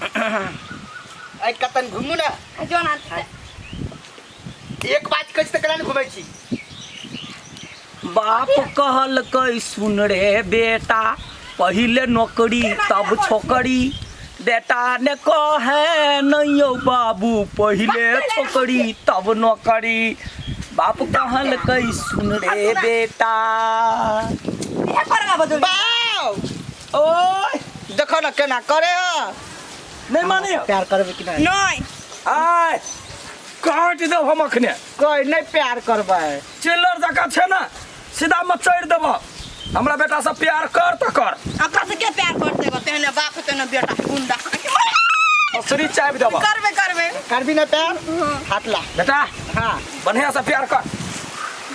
आइ कतन घुमू ने। जो ना। एक बात कहै छी तऽ केना ने घुमै छी? बाप कहलकै सुन रे बेटा, पहिले नौकरी तब छोकरी। बेटा ने कहे नहीं यौ बाबू, पहिले छोकरी तब नौकरी। बाप कहलकै सुन रे बेटा। इहे करगा बदल। बाउ ओए देखो ना केना करे ह। नहीं मानियो। प्यार करबै कि नहीं? नहीं। आय काट देब हम अखने। कोई नहीं प्यार करबै। चिल्लर जकाँ छै ने, सीधा में चढ़ि देब। हमरा बेटा से प्यार कर तऽ कर। ओकरा से के प्यार करते गो? तेहने बाप तेहने बेटा गुंडा। असरी चाबि देब। करबे करबे। करबी ना प्यार? हाथ ला। बेटा। हाँ। बढ़िया से प्यार कर।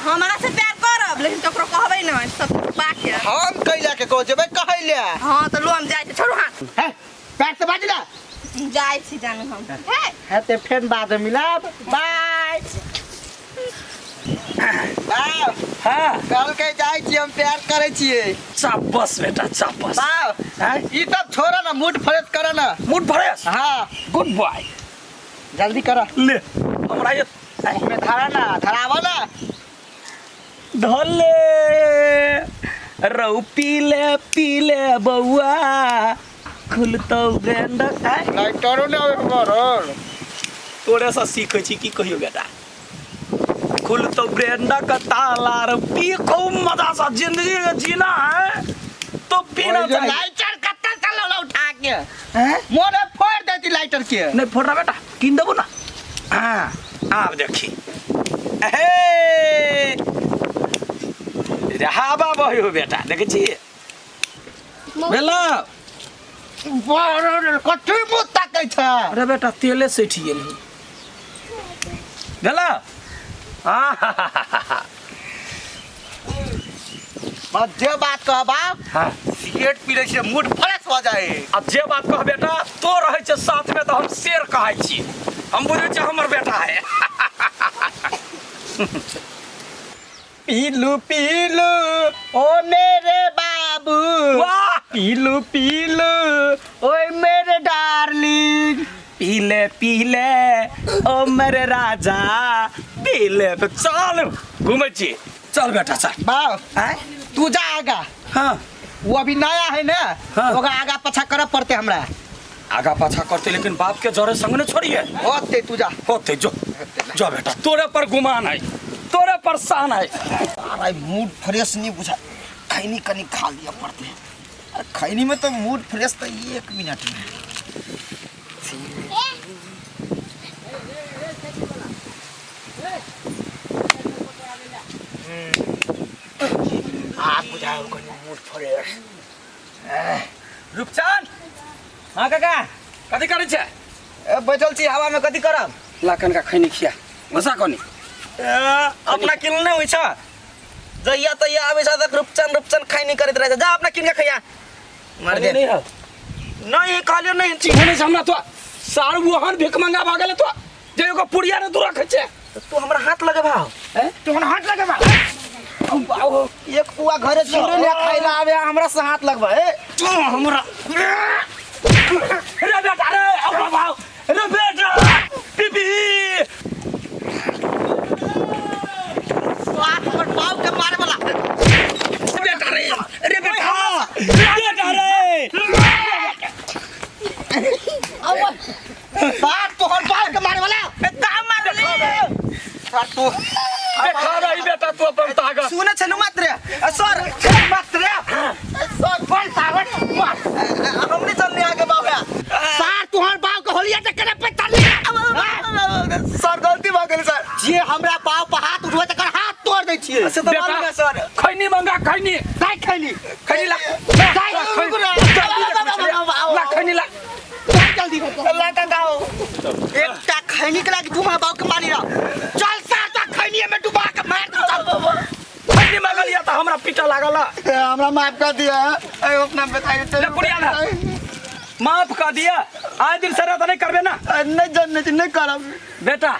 हमरा से प्यार करब लेकिन ककरो कहबै नहीं, सब बात है। हम कैला के कह जेबै कहै ले। हाँ तो लो हम जाइ छी, छोड़ू हाथ। है पैर से बाज ला। जाइ छी जानू हम। हे है ते फेन बाद में मिलाब। बाय बाय। हाँ। कल के जाइ छी हम, प्यार करै छियै। चापस बेटा चापस। बाय। हैं? ई सब छोड़ो ना, मूड फ्रेश करो ना। Mood fresh? हाँ। Good boy. जल्दी करो। ले हमरा ये मुँह में धरा ना, धरावा ना। धोले रौ पीले पीले बउआ खुलतौ ब्रेंड। लाइटरो ने आवे बरल। तोरे से सीखै छी की कहियो बेटा। खुलतौ ब्रेंड का ताला रे, पी खूब मजा सा जिंदगी के जीना है तो पीना ओए जो चाहिए। लाइटर कत्ता चलौला उठा के। हैं? मोरे फोड़ देती लाइटर के। नहीं फोड़ रहा बेटा, कीन देबो ना। हाँ आब देखी। हे हवा बहियो बेटा, देखै छी भेलो। बरल कथी मुँह ताकै छ? अरे बेटा तेले सठि गेल हौ। भेलो। आहाहाहा। और जे बात कह बाप। हाँ। सिगरेट पी लै छियै मूड फ्रेश भऽ जाइ। आ जे बात कह बेटा, तो रहै छै साथ में तऽ हम शेर कहै छी, हम बुझै छियै हमर बेटा है। पीलू पीलू ओ मेरे बाबू। वाह। पीलू पीलू ओए मेरे डार्लिंग। पीले पीले ओ मेरे राजा पीले। तो चल घूमै छी, चल बेटा चल। बाप। आय? तू जा आगा। हाँ। वो अभी नया है ना। हाँ। ओकरा आगा पछा करऽ पड़ते हमरा। आगा पाछा करते लेकिन बाप के जरे संग ने छोड़िए। होते तू जा। होते जो जो बेटा, तोरे पर गुमान है, तोरे पर शान है। अरे मूड फ्रेश नहीं बुझा, खैनी कनी खा लिया पड़ते। अरे खैनी में तो मूड फ्रेश तो एक मिनट में। आ बुझाओ कनी मूड फ्रेश। रूपचंद। हाँ काका। कथी करै छै? ए, बैठल छी हवा में, कथी करब? ला कनका खैनी खिया घुसा कनी। ए, अपना किन नहि होइ छ, जहिया तहिया आबै छ तऽ रूपचन रूपचन खैनी करैत रहै छ। जा अपना किन के खैया। मर दे। नहीं है। नहीं कहलियो नहीं छी। नहीं हमरा तो सार वहन भीख मंगा भऽ गेलै तो जे एगो पुड़िया ने तू रखै छै। तू हमरा हाथ लगेबा। हैं? तू हमरा हाथ लगेबा? एक पुआ घरे छोड़े ले खाइ ला आवे हमरा से हाथ लगबा। ए तू हमरा रे बेटा रे हमरा भाव रे बेटा पीपी। साथ हमर बाप के मारे वाला। बेटा रे रे बेटा बेटा रे। बाप तोहर बाप के मारे वाला। ए, का मारली? सर तू देखा रही बेटा तू अपन ताकत। सुने छलु मात्र। ए, सर मात्र। सर बल ताकत मार। हमने चलने आगे बाबा। सर तोहर बाप के होलिया ते करे पे चलनी। सर गलती भ गेल सर। जे हमरा बाप पर हाथ उठबै तकर हाथ तोड़ दै छियै। से तऽ मालूम है सर। खैनी मंगा खैनी। दाइ खैनी। खैनी ला। दाइ ला, खैनी। ला खैनी ला। दाइ जल्दी। ला काका। एकटा खैनी के लागि तू हमरा बाप के मारी रह। चल सर त खैनी में डुबा के मार दू चल। खैनी मंगलिया त हमरा पीटा लागल। ए, हमरा माफ कर दिया। ए, अपना बताइए चल। ले पुड़िया ला। माफ कर दिया। आइ दिन से त नहीं करबे ना। ए, नहीं जाने छी, नहीं करब। बेटा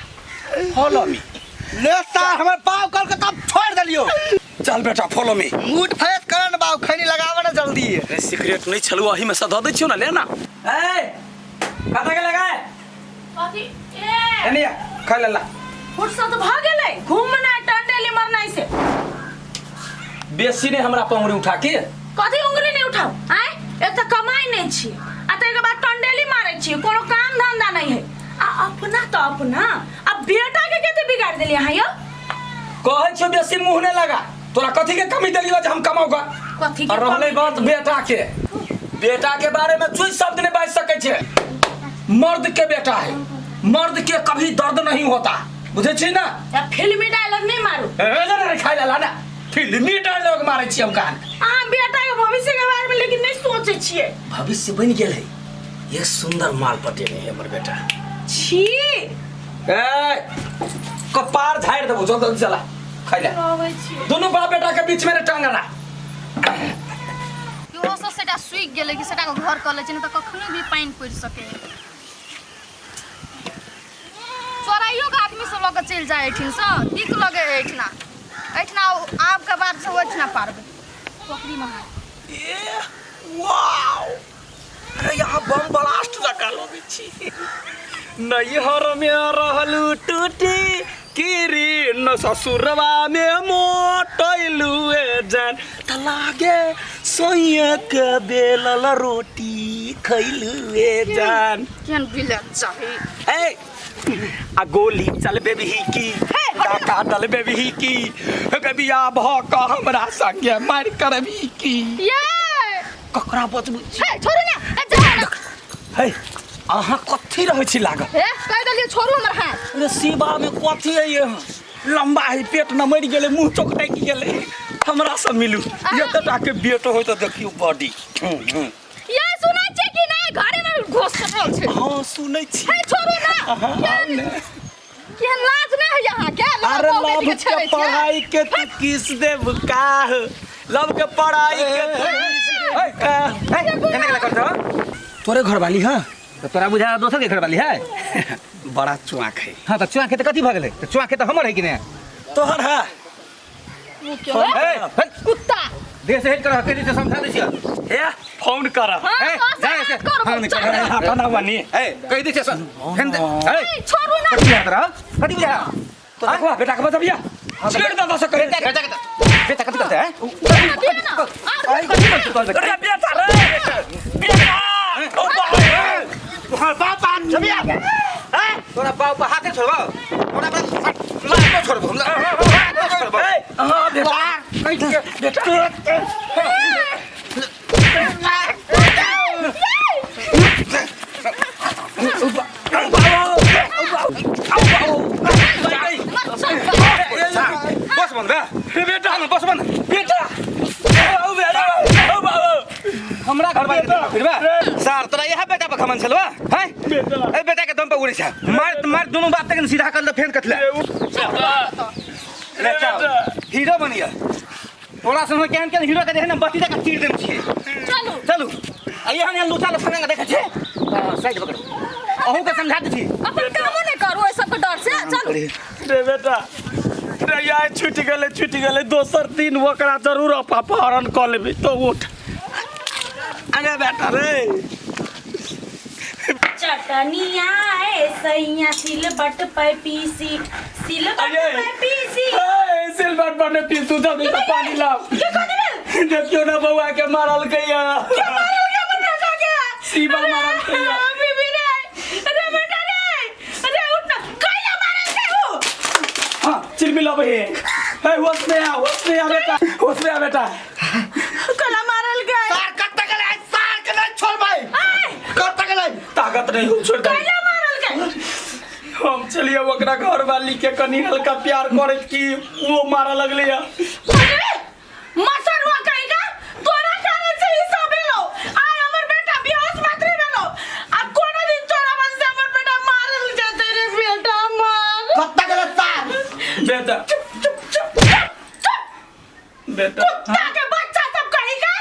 फॉलो मी। ले सर हमर बाप कल के तब छोड़ देलियो। चल बेटा फॉलो मी। मूड फ्रेश कर न बाप, खैनी लगाव न जल्दी। अरे सिगरेट नहीं छलु, अही में से द दै छियो ना, ले ना। ए कतऽ गेलै गाय? कथी ए? एने आ, खा लेला। फुर्सत भऽ गेलै घूमनाइ टंडेली मरनाइ से। बेसी ने हमरा पर उंगली उठा के। कथी उंगली नहीं उठाओ आय? एक तऽ कमाइ नहीं छी आ ताहिके बाद टंडेली मारै छी, कोनो काम धंधा नहीं है। आ अपना तऽ अपना आ बेटा के कते बिगाड़ देलियै अहाँ यौ? कहै छियौ बेसी मुँह नहि लगा। तोरा कथी के कमी देलियौ जे हम कमाऊगा? कथी के और रहलै कमी बात बेटा के, बेटा के बारे में चुई शब्द नहीं बाजि सकै छै। मर्द के बेटा है, मर्द के कभी दर्द नहीं होता, बुझै छी ना? या फिल्मी डायलॉग नहीं मारू। ए, जरा रे, खाइ ला ना। फिल्मी डायलॉग मारै छी हम कान। अहाँ बेटा के भविष्य के बारे में लेकिन नहीं सोचे छियै। भविष्य बनि गेल है, एक सुंदर माल पटेने है हमर बेटा। छी। ए, कपार झाड़ि देबो, जल्दी जल्दी चला खाइ ले। रहबै छियै। दुनू बाप बेटा के बीच में रे टांग अड़ा। कि ओहो सब सेटा सूखि गेलै कि सेटा घर कऽ लै छै, नहि तऽ कखनो भी पानि पड़ि सकै। चोराइयो के आदमी सब लऽ कऽ चलि जाइ एहिठिनसँ, नीक लगै है एहिठिना। एहिठिना आबके बाद से ओहिठिना पारबै पोखरिमे अहाँ। ए वाओ, अरे यहाँ बम ब्लास्ट जकाँ लगै छी। नैहर में रहलू टूटी किरी न ससुरवा में मोटैलू ए जान, त लागे सोइए के बेलल रोटी खैलू ए जान। केहन बिलत चाही। ए आ गोली चलबे भी की डाका डलबे भी की, बियाह भऽ कऽ हमरा संगे मारि करबी की? ये ककरा बचबै छी? हे छोड़ू ना, ए जा ना। हे अहाँ कथी रहै छी लागल? हे कहि देलियै छोड़ू हमर हाथ। अरे शिवा में कथी है ये? लंबा है, पेट न मरि गेलै, मुंह चौकटकि गेलै। हमरा से मिलू, एतटा के बेट होय तऽ देखियौ बॉडी। ये सुनै छियै कि नहि? घरे में घोस रहल छै। हाँ सुनै छी। हे छोड़ू ना। अहाँ आउ ने। केहन लाज नहि होइए अहाँके? अरे बाप बेटी लव के के छेड़ै छियै? पढ़ाई के तू किस देब का? लव के पढ़ाई के तू किस देब का? केना केना करत हो? तोरे घरवाली है? तो तोरा बुझा दोसर के घरवाली है? बड़ा चुआक है। हाँ तो चुआक है तो कथी भऽ गेलै? तो चुआक है तो हमर है कि ने? तोहर है। ए, हट, कुत्ता देह से हट कर कहि से समझा दै छियै। ए फोन कर। हाँ, ए, तो जा ऐसे। करू, हाँ, नहीं, चल। कर। हाँ, कना बनी। ए कहि दै छियै फेन दे। ए छोड़ू ना। कथी बुझा तोरा? कथी बुझा? तो देखो बेटा के बचबिया छेड़ दादा से करे। बेटा के बेटा कथी करते हैं? दिअ ना। आर कथी करते तोहर बेटा? अरे बेटा रे बेटा, ओ बाप रे। तोहर बाप बाप छबिया हैं? तोरा बाप पर हाथे छोड़बो, तोरा बाप लातो छोड़बो, लातो छोड़बो। ए, हाँ बेटा, बेटा। बस बंद बे बेटा बस बंद। बेटा, ओ बेटा, ओ बाबू। हमरा घर बार फिर बे सर, तोरा यह बेटा पर घमन छलवा हैं? बेटा। ए बेटा के दम पर उड़ै छै, मार मार दुनू बाप तक सीधा कर दे फेन कथले ले चल। हीरो बनिया तोरा संग केहन केहन हीरो के देखे ने बत्ती तक चीर देम छियै। चलू चलू। आ एहन एहन लुचा लफंगा के देखै छै। हां साइड पकड़ू, अहूँ के समझा दै छी। अपन कामो नहि करू एहि सबके डर से। चलू रे बेटा रे, यार छूटि गेलै, छूटि गेलै। दोसर दिन ओकरा जरूर अपहरण कऽ लेबै। तो उठ। अरे बेटा रे। चटनिया ए सैया सिलबट पे पीसी, सिलबट अरे। पे पीसी। ए, सिलबट पर ने पीसू, जल्दी से पानी लाओ। के कह देबे? देखियो ना बउआ के मारल गैया। मारल के अपन बेटा के? शिवा मारल गैया। बीबी रे, अरे बेटा रे, अरे उठ ना, कैला मारल के हो? हाँ चिलमिल अब हे। हे होश में आ, होश में आ बेटा, होश में आ बेटा। कैला मारल के? सार कत्ता गेलै? सार के नहीं छोड़बै। आय कत्ता गेलै? ताकत नहीं हो, छोड़ दे। कैला मारल के? हम चलिए ओकरा घर वाली के कनी हल्का प्यार करैत की वो मारा लगले है। अरे मसरुआ कहीं का तोरा कारण से ही सब भेलो। आय हमर बेटा बेहोश मात्र भेलो, आ कोनो दिन तोरा वजह से हमर बेटा मारल जेतै रे बेटा मार। कत्ता गेलै सार? बेटा। चुप चुप चुप चुप चुप। बेटा। कुत्ता के बच्चा सब कहीं का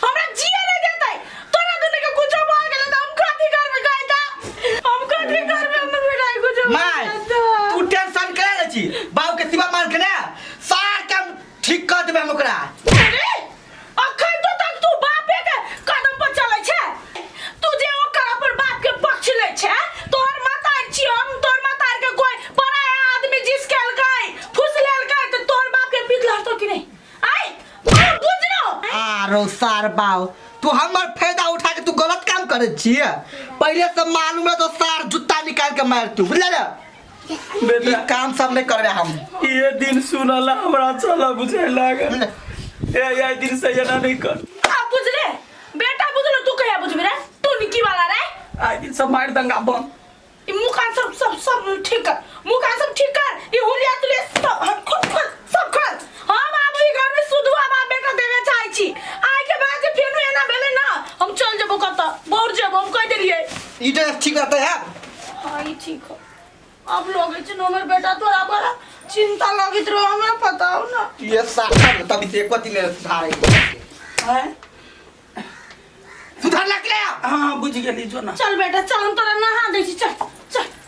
हमरा जिए नहीं देतै। तोरा दुनू के कुछो भऽ गेलै तऽ हम कथी करबै? कहै तऽ हम कथी करबै? हमर बेटा के कुछो भऽ माय जेतै। तू टेंशन करे लै छी, बाबू के सिवा मार के ने सार के हम ठीक कर देबै हम ओकरा। अरे अखन तो तक तू बापे के कदम पर चलै छै। तू जे ओकर अपन बाप के पक्ष लै रो सार बाव, तू हमर फायदा उठा के तू गलत काम करे छिए। पहले से मालूम है तो सार जूता निकाल के मार तू, बुझले ना? बेटा ई काम सब नहीं करबे हम। ये दिन सुनला हमरा चला बुझे लागल। ए ये दिन से एना नहीं कर। आ बुझले बेटा, बुझलो तू कहिया बुझबी रे टुनकी वाला रे? आइ दिन से मार दंगा बंद। ई मुँह कान सब सब सब ठीक कर, मुँह कान सब ठीक कर, ई हुलिया तुलिया सब हम खोल खोल सब खोल। हम आब ई घर में सुधुआ बाप बेटा देवे चाहै छी। आइ के बाद जे फेनो एना भेलै ना, हम चल जेबो कतऽ बौर जेबो, हम कहि देलियै। ई तो ठीक रहते है। हाँ ई ठीक हो। अब लगै छै न हमर बेटा तोरा बड़ा चिंता लगैत रहो, हमरा पता हो ना। ये सार तभी से एको दिन सुधारे हैं? सुधार लग ले। हाँ बुझ गेली जो ना। चल बेटा चल, हम तोरा